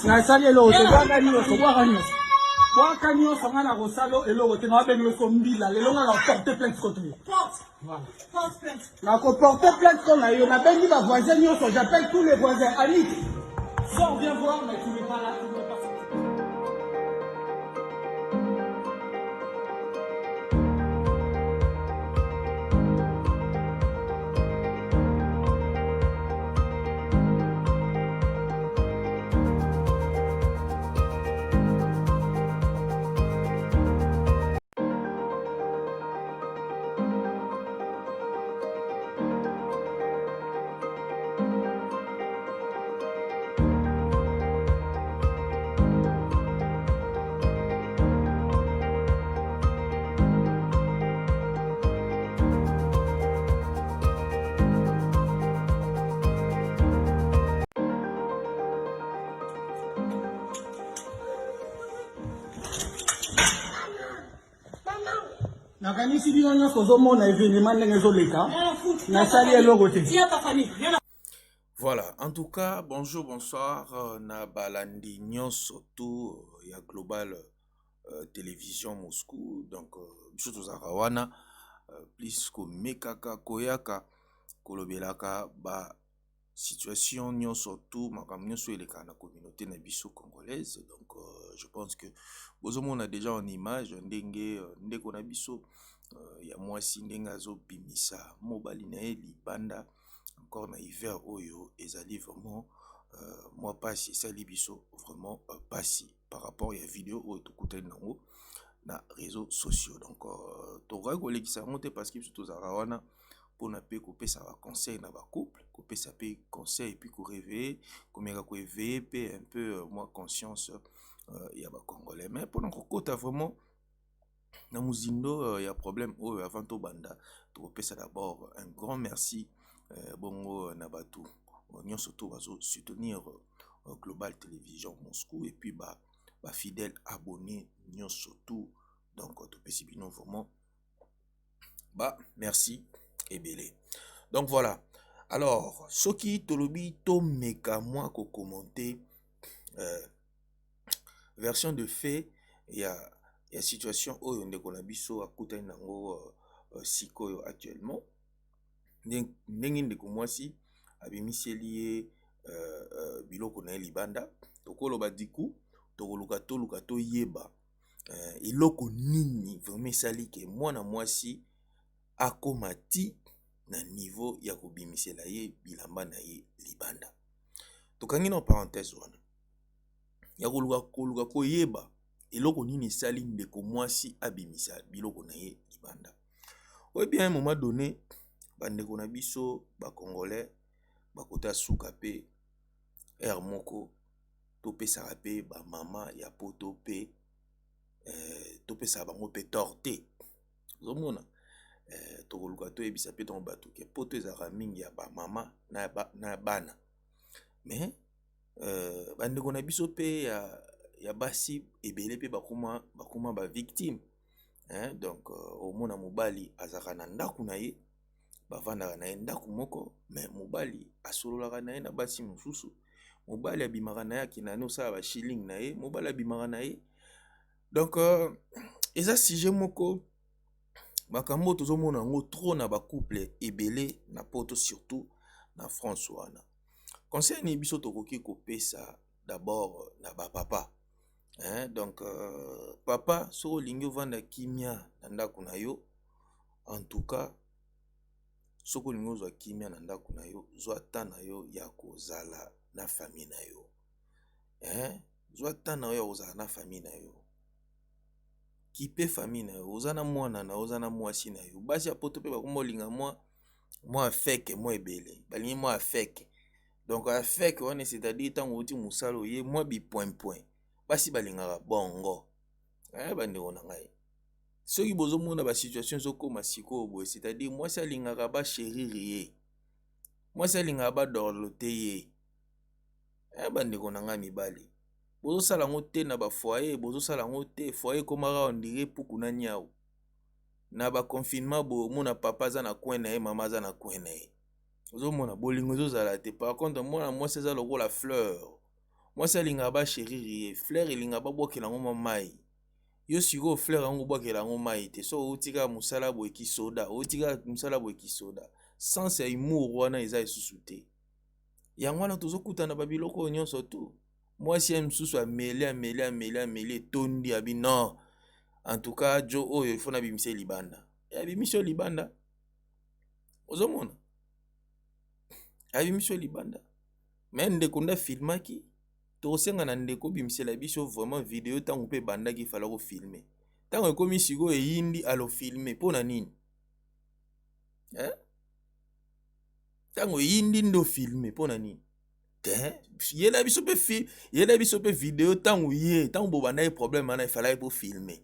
Nasali eloko te, bwaka nyonso, bwaka nyonso. Bwaka nyonso nga nakosala eloko te, nabengi yo mbila lelo nga na porte plainte contre yo. Nako porte plainte contre yo, nabengi ba voisins nyonso, j'appelle tous les voisins. Annick, sors, viens voir, mais tu n'es pas là, tu n'es pas sorti. Nakanisi bino nyonso ozomona événement ndenge ezoleka, nasali eloko te. Voilà, en tout cas, bonjour, bonsoir, na balandi nyonso tout ya Global Télévision Moscou. Donc, biso tozalaka wana plus komekaka koyaka kolobelaka ba situation nyonso tout, makambo nyonso elekaka na communauté na biso congolaise. Donc, je pense que bozomona déjà en image ndenge ndeko na biso ya mwasi ndenge azobimisa mobali na ye libanda encore na hiver oyo. Ezali vraiment mwa pasi, esali biso vraiment pasi par rapport ya video oyo tokutani nango na réseaux sociaux. Donc tokoki kolekisa yango te parce que biso tozalaka wana mpona mpe kopesa baconseil na bacouple, kopesa mpe conseil, puis koréveiller, komeka koéveiller mpe un peu mwa conscience ya bacongolais. Mais mpona kokota vraiment na mozindo ya problème oyo, avant tobanda, tokopesa d'abord un grand merci bongo na bato nyonso to bazosoutenir Global Télévision Moscou et puis bafidèle ba abonné nyonso tout. Donc topesi bino vraiment ba merci ebele. Donc voilà, alors soki tolobi tomeka mwa kocommenter version de fait ya situation oyo ndeko na biso akutani nango sikoyo actuellement, ndenge ndeko mwasi abimiseli ye biloko na ye libanda, tokoloba diku tokoluka toluka toyeba eloko nini vraiment esali ke mwana mwasi akóma ti na niveau ya kobimisela ye bilamba na ye libanda. Tokangi na parenthèse wana ya koluka koluka koyeba eloko nini esali ndeko mwasi abimisa biloko na ye libanda. Oyebi, à un moment donné, bandeko na biso bacongolais bakota suka mpe heure moko topesaka mpe bamama ya poto mpe topesaka bango mpe tort te. Ozomona, tokoluka toyebisa mpe ntango bato ke poto ezalaka mingi ya bamama na bana, mais bandeko na biso mpe ya basi ebele mpe bakoma bavictime, hein. Donc omona mobali azalaka na ndako na ye, bavandaka na ye ndako moko, mais mobali asololaka na ye na basi mosusu, mobali abimaka na ye, akenda ne osala bashilling na ye, mobali abimaka na ye. Donc eza sujet moko, makambo oyo tozomona yango trop na bacouple ebele na poto, surtout na France wana. Conseil nini biso tokoki kopesa d'abord na bapapa, hein? Donc papa, soki olingi ovanda kimia na ndako na yo, en tout cas soki olingi ozwa kimia na ndako na yo, zwa temps na yo ya kozala na famille na yo, hein? Zwa temps na yo ya kozala na famille na yo, kipe famille na yo. Oza na mwana na yo, oza na mwasi na yo. Basi ya poto mpe bakoma olinga mwa afeke mwa ebele, balingi mwa afeke. Donc afeke wana, c'est-à-dire ntango outi mosala, oye mwa bipoint-point, basi balingaka bongo. Bandeko na ngai, soki bozomona basituation ezokóma sikoyo boye, c'est-à-dire mwasi alingaka bachérir ye, mwasi alingaka badorloter ye. Bandeko na ngai mibali, bozosala yango te na bafoyer, bozosala yango te. Foyer ekomaka on dirait puku na niau. Na baconfinement boye, omona papa aza na coin na ye, mama aza na coin na ye, ozomona bolingo ezozala te. Par contre mwana mwasi aza lokola fleur. Mwasi alingaka bachérir ye. Fleur elingaka babwakela yango mwa mai. Yo sikoyo, fleur yango obwakela yango mai te. Soki outi kaka mosala boye, kisoda, outi kaka mosala boye, kisoda, sens ya humour wana eza lisusu te. Yango wana tozokutana babiloko oyo nyonso tu. Mwasi ya mosusu ameli, ameli, ameli, ameli, etondi, abi: "Non, en tout cas, jo oyo, ifo nabimisa ye libanda." Abimisi yo libanda, ozomona abimisi yo libanda. Mais ndeko nde afilmaki. Tokosenga na ndeko obimisela biso vraiment video ntango mpe ebandaki. Efala kofilmer ntango ekomi sikoyo eyindi, alofilmer mpo na nini, eh? Ntango eyindi nde ofilmer mpo na nini te? Yela biso mpe yela biso mpe video ntango ye, ntango bobandaki problème wana, efalaki mpo filmer.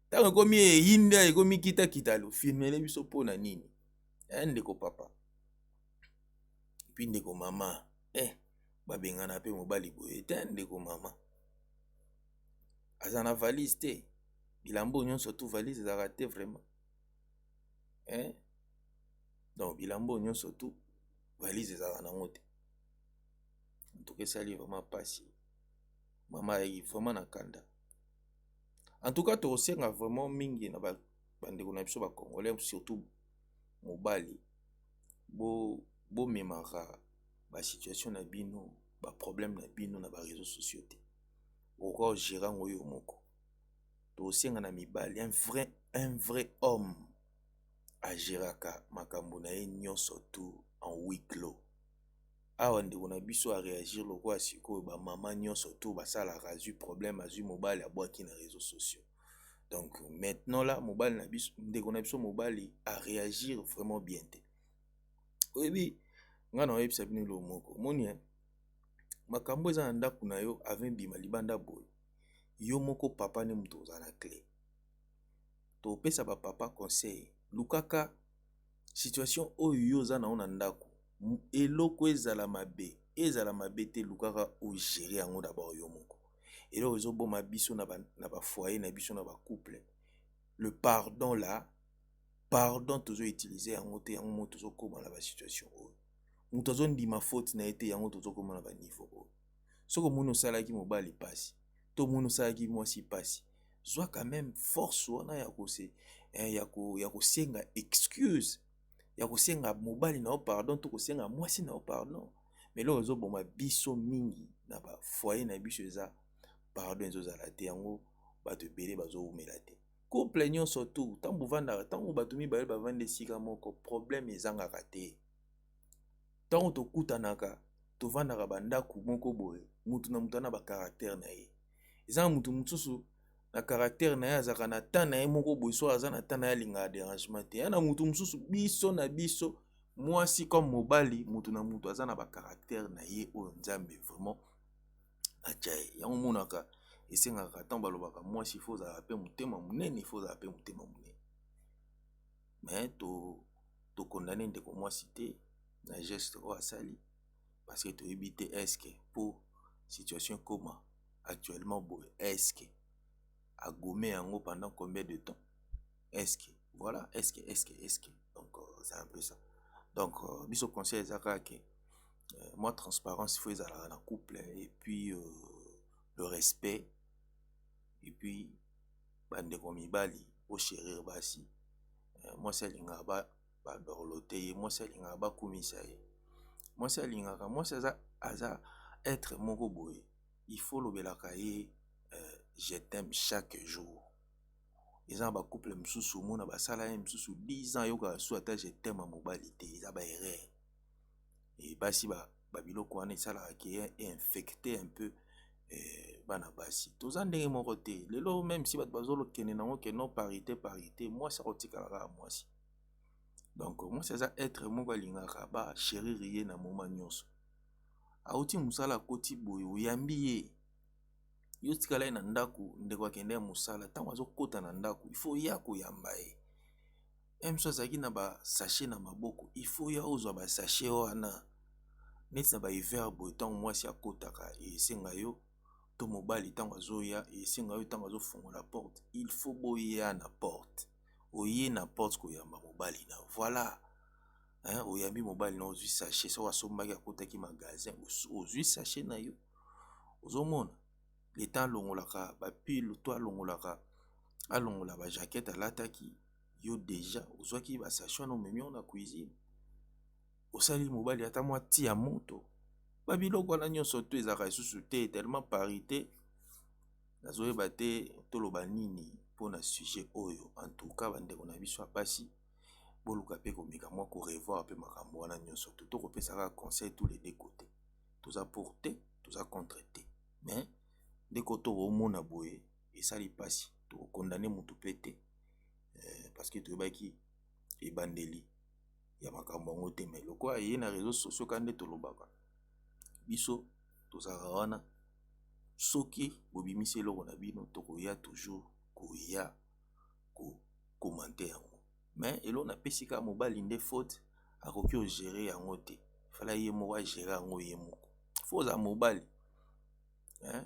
Ntango ekomi eyindi, ekomi kitakita, alofilmele biso mpo na nini, eh, ndeko papa? Puis ndeko mama, babengana mpe mobali boye te. Ndeko mama aza na valise te, bilamba oyo nyonso tu, valise ezalaka te vraiment, eh? Donc bilamba oyo nyonso tu, valise ezalaka nango te. En tout cas, esali vraiment mpasi. Mama ayaki vraiment na kanda. En tout cas, tokosenga vraiment mingi na bandeko na biso bacongolais, surtout mobali, bomemaka basituation na bino, baproblème na bino na baréseaux sociaux te. Okoka ogérer yango yo moko. Tokosenga na mibali, un vrai homme agéraka makambo na ye nyonso tu en huis clos. Awa ndeko na biso aréagir lokola sikoyo bamama nyonso tu basalaka: azwi problème, azwi mobali, abwaki na réseaux sociaux. Donc maintenant là, mobali na biso, ndeko na biso mobali aréagir vraiment bien te. Oyebi, ngai na oyebisa bino eloko moko. Omoni, makambo eza na ndako na yo, avant bima libanda boye, yo moko papa nde moto ozala na clé. Topesa bapapa conseil: lukaka situation oyo yo oza nango na ndako, eloko ezala mabe, ezala mabe te, lukaka ogérer yango d'abord yo moko. Eloko ezoboma biso na bafoyer na biso, na bacouple, le pardon là, pardon tozoutiliser yango te. Yango mo tozokóma na basituation oyo moto azondima faute na ye te. Yango tozokóma na baniveau oyo. Soki omoni osalaki mobali mpasi to omoni osalaki mwasi mpasi, zwa quand même force wana ya kosenga excuse, ya kosenga mobali na yo pardon to kosenga mwasi na yo pardon. Mais eloko ezoboma biso mingi na bafoyer na biso eza pardon ezozala te. Yango bato ebele bazowumela te. Couple nyonso tu, ntango bovandaka, ntango bato mibale bavandi esika moko, problème ezangaka te. Ntango tokutanaka, tovandaka bandako moko boye, mutu na mutu ana bacaractère na ye. Eza na mutu mosusu na caractère na ye, azalaka na temps na ye moko boye. So aza na temps na ye, alingaka dérangement te. Ya na mutu mosusu, biso na biso, mwasi comme mobali, mutu na mutu aza na bacaractère na ye oyo Nzambe vraiment atya ye. Yango monaka esengaka, ntango balobaka mwasi fo ozalaka mpe motema monene, fo ozala mpe motema monene. Mais tokondane ndeko mwasi te na geste oyo asali, parce que toyebi te est-ce po situation ekoma actuellement boye, est-ce agommer yango pendant combien de temps, est-ce que voilà, est-ce que est-ce que est-ce que donc c'est un peu ça. Donc biso conseil eza kaka ke moi, transparence faut ezalaka na couple, et puis le respect, et puis bandeko mibali, bochérir basi. Mwasi alingaka badorloter ye, mwasi alingaka bakumisa ye, mwasi alingaka, mwasi aza être moko boye, il faut lobelaka ye "je t'aime" chaque jour. Eza na bacouple mosusu, omona basala ye mosusu 10 ans, ayokaka su ata "je t'aime" ya mobali te. Eza baerreur. E basi, babiloko wana esalaka ke infecte un peu bana basi. Toza ndenge moko te lelo, même si bato bazokende nango ke non, parité, parité, mwasi akotikala kaka mwasi. Donc mwasi aza être moko alingaka bachérir ye na moment nyonso. Auti mosala, akoti boye, oyambi ye, yo tikala ye na ndako. Ndeko akende ya mosala, ntango azokɔta na ndako, il faut ya koyamba ye. Mosusu azalaki na basachet na maboko, il faut ya ozwa basachet wana. Neti na bahiver boye, ntango mwasi akɔtaka, esenga yo to mobali ntango azoya, esenga yo ntango azofungola porte, il faut boya na porte, oye na porte koyamba mobali na, voilà, hein, oyambi mobali na, ozwi sachet. Soki asombaki, akotaki magasin, ozwi sachet na yo. Ozomona leta alongolaka bapile to alongolaka alongola bajaquette alataki, yo deja ozwaki basachet wana, omemi yango na cuisine, osali mobali ata mwa ti ya moto. Babiloko wana nyonso to ezalaka lisusu te, tellement parité. Nazoyeba te toloba nini mpona sujet oyo. En tout cas, bandeko na biso ya basi, boluka mpe komeka mwa korevoir mpe makambo wana nyonso to tokopesaka conseil tous les deux côtés. Toza pour te, toza contre te, mais ndeko tokomona boye esali mpasi. Tokokondane motu mpe te, parce que toyebaki ebandeli ya makambo yango te. Mais lokola ye na réseau sociaux ka nde tolobaka, biso tozalaka wana. Soki bobimisi eloko na bino, tokoya toujours koya kocommenter yango. Mais eloko napesi kaka mobali nde faute, akoki ogérer yango te. Fala ye moko agérer yango ye moko. Faut ozala mobali,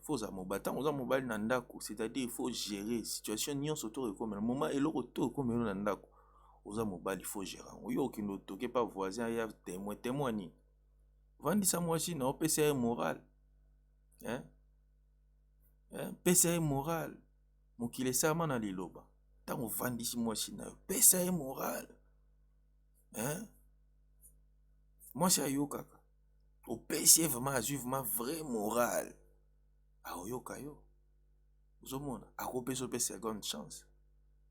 faut ozala mobali. Ntango oza mobali na ndako, c'est-à-dire faut gérer situation nyonso to ekomela moment eloko to ekomela na ndako. Oza mobali, faut gérer yango. Yo okende otoke pa voisin aya témoin, témoin nini? Vandisa mwasi na opesa ye moral, hein? Hein? Pesa ye moral. Mokili esalama na liloba. Ntango ovandisi mwasi na yo, pesa ye moral, hein? Mwasi ayokaka. Opesi ye vraiment, azwi vraiment vrai moral, akoyoka yo. Ozomona, akopesa mpe seconde chance.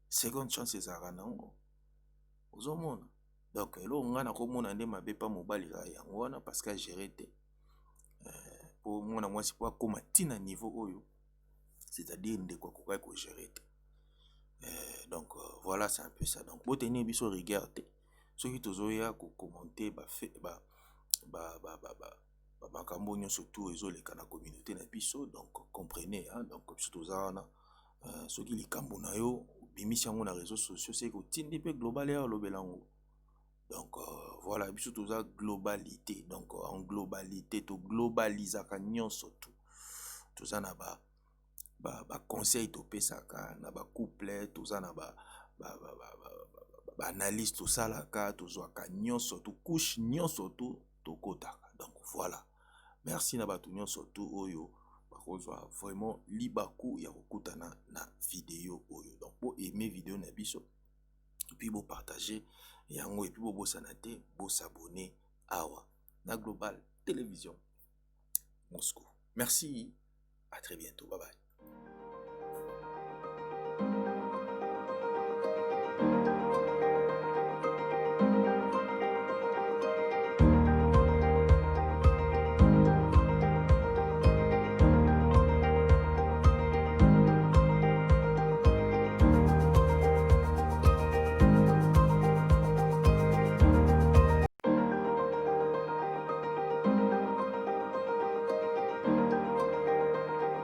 Seconde chance ezalaka nango, ozomona. Donc eloko ngai nakomona nde mabe mpa mobali kaka yango wana, parce que agérer te mpo mwana mwasi mpo akóma ntina niveau oyo, c'est-à-dire ndeko akokaki kogérer te. Donc voilà, c'est un peu ça. Donc botenir biso rigueur te soki tozoya kocommenter bamakambo nyonso tu ezoleka na communauté na biso. Donc comprenez, hein? Donc biso toza wana, soki likambo na yo obimisi yango na réseaux sociaux, seke otindi mpe global ya olobela yango. Donc voilà, biso toza globalité. Donc en globalité, toglobalizaka nyonso tu. Toza na baconseil ba topesaka na bacouple, toza na baanalyse ba tosalaka, tozwaka nyonso tu, couche nyonso tu tokotaka. Donc voilà, merci na bato nyonso tu oyo bakozwa vraiment libaku ya kokutana na video oyo. Donc boaime video na biso, et puis bopartage yango, et puis bobosana te bos'abonner awa na Global Télévision Moscou. Merci, à très bientôt, bye bye.